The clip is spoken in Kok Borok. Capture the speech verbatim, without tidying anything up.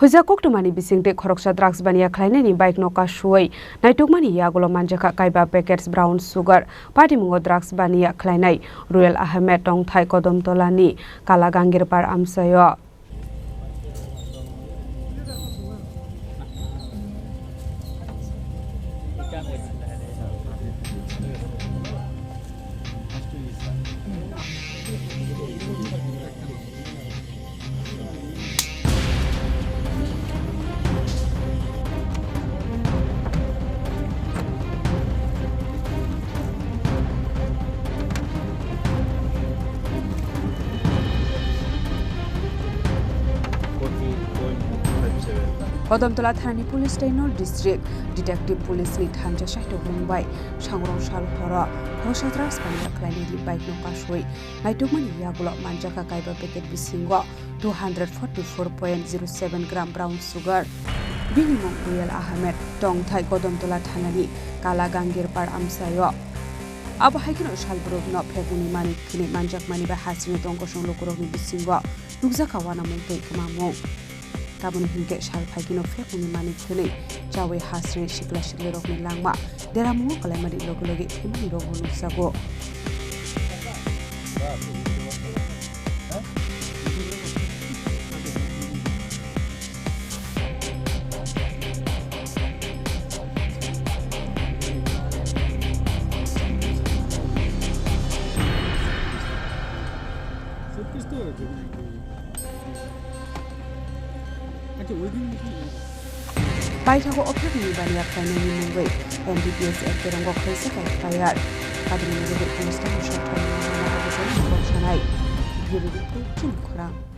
Huijak koktwmani bisingtwi khoroksa drugs baniya khlainaini bike no kasuwi naitukmani yagulo manjakha kaiba packets brown sugar. Patimungo drugs baniya khlainai Ruel Ahmed tongthai Kodomtolani Kala Gangirpar amchaio. Kodamtola thanani police tei North District Detective Police ni thansa saitok mung bai sangrong sal horo khoroksa drugs baniya khlainai di bike no kasui naitukmani yagulo manjakha kaiba packet bisingo two hundred forty-four point zero seven gram brown sugar. Bini mung Ruel Ahmed, tongthai Kodomtola thanani Kala Gangirpar amchaio. Abo hai kheno salbrumno phekmungni manwi thwnwi manjakmani bai hasrwngni tongkosong lukurokni bisingo nukjakha uanamung tei kwmamung. Tamoni hinkhe sal phaikhe no phekmungni manwi thwnwi chawi hasrwngni sikla siklirokni langma deramungo kwlaimani loge loge thwimanirokbo nukjago. Paithago o phekmungni baniya khlainani mungwi M D P S F Terongo khlaijak F I R. Kadrwini loge police station sokthai mungwi mama abo kok sanai. Bureau report, Chini Khorang.